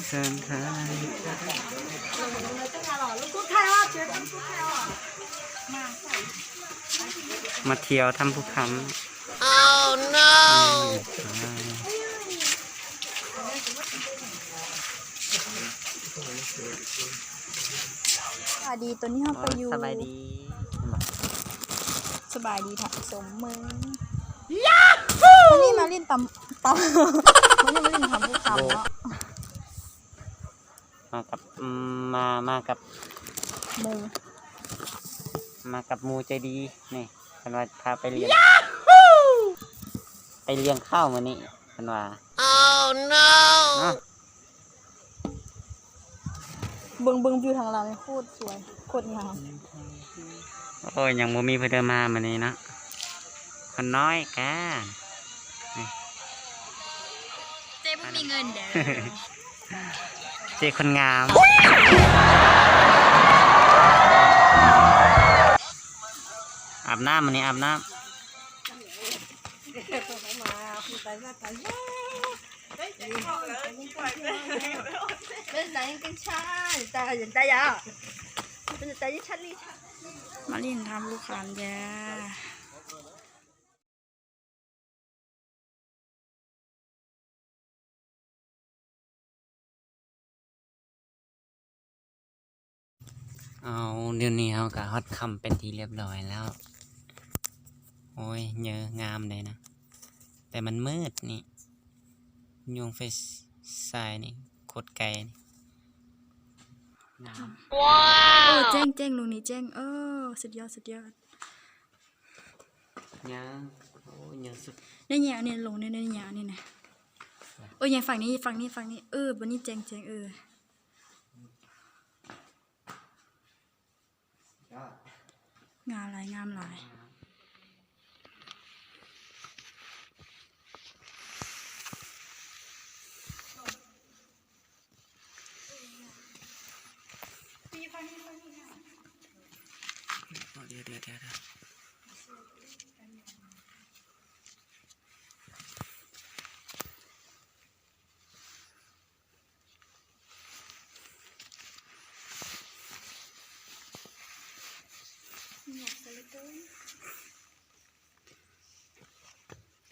ເຊີນເທີ້ນ ມາທ່ຽວຖ້ຳພູຄຳ. ສະບາຍດີ ຕອນນີ້ເຮົາໄປຢູ່ ສະບາຍດີ ສະບາຍດີທ່ານຜູ້ຊົມເມືອງ ວັນນີ້ມາຫຼິ້ນຕຳ ຕຳ ວັນນີ້ມາຫຼິ້ນຖ້ຳພູຄຳເນາະ. ມາກັບ ອືມ ມາ ມາກັບໝູ່ ມາກັບໝູ່ໃຈດີນີ້ ເພິ່ນວ່າພາໄປລ້ຽງ ໄປລ້ຽງຂ້າວມື້ນີ້ ເພິ່ນວ່າ. ເບິ່ງ ເບິ່ງວິວທາງຫຼັງນີ້ ໂຄດສວຍ ໂຄດງາມ. ໂອ້ຍ ຍັງບໍ່ມີຜູ້ໃດມາມື້ນີ້ເນາະ ຄົນນ້ອຍກະ ເຈ້ບໍ່ມີເງິນເດີ້ ເຈ້ຄົນງາມ. ອາບນ້ຳ ມື້ນີ້ອາບນ້ຳ. ມາຫຼິ້ນຖ້ຳພູຄຳເດີ້. ເອົາ ດຽວນີ້ເຮົາກະຮອດຄ່ຳເປັນທີ່ລຽບຮ້ອຍແລ້ວ. ໂອ້ຍ ເຍີງາມເດ້ນະ ແຕ່ມັນມືດນີ້ ຍວງໄຟສາຍນີ້ໂຄດໄກ. ງາມ ວ້າວ ເອີ ແຈ້ງ ແຈ້ງ ລົງນີ້ແຈ້ງ ເອີ ສຸດຍອດ ສຸດຍອດ. ຍັງ ໂອ້ຍ ຍັງສຸດ ໄດ້ແຍກອັນນີ້ລົງ ໄດ້ ໄດ້ແຍກອັນນີ້ນະ. ເອີ ແຍກຝັ່ງນີ້ ຝັ່ງນີ້ ຝັ່ງນີ້ ເອີ ບັດນີ້ແຈ້ງ ແຈ້ງ ເອີ ງາມຫຼາຍ ງາມຫຼາຍ.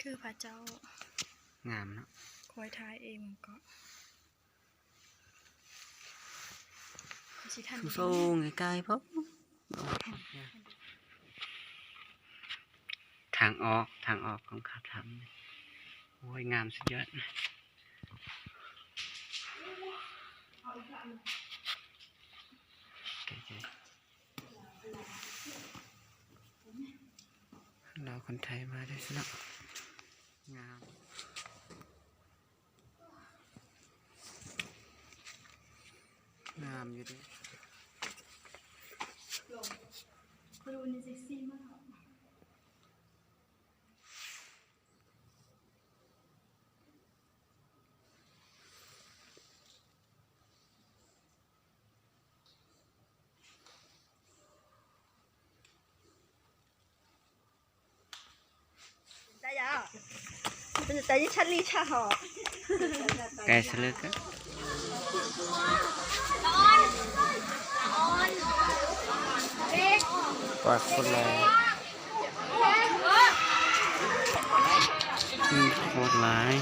ຄືພະເຈົ້າ ງາມເນາະ ຄອຍຖ່າຍເອງມັນກໍ ສູງໆ ໄກໆ ພຸ້ນ. ທາງອອກ ທາງອອກຂອງຂາຖ້ຳ. ໂອ້ຍ ງາມສຸດຍອດ. ລາວຄົນໄທມາໄດ້ຊະເນາະ ງາມ. ງາມຢູ່ເດ້. ໄກສະເລີກະ ປາກຄົນຫຼາຍ ອືມ ໂຄດຫຼາຍ.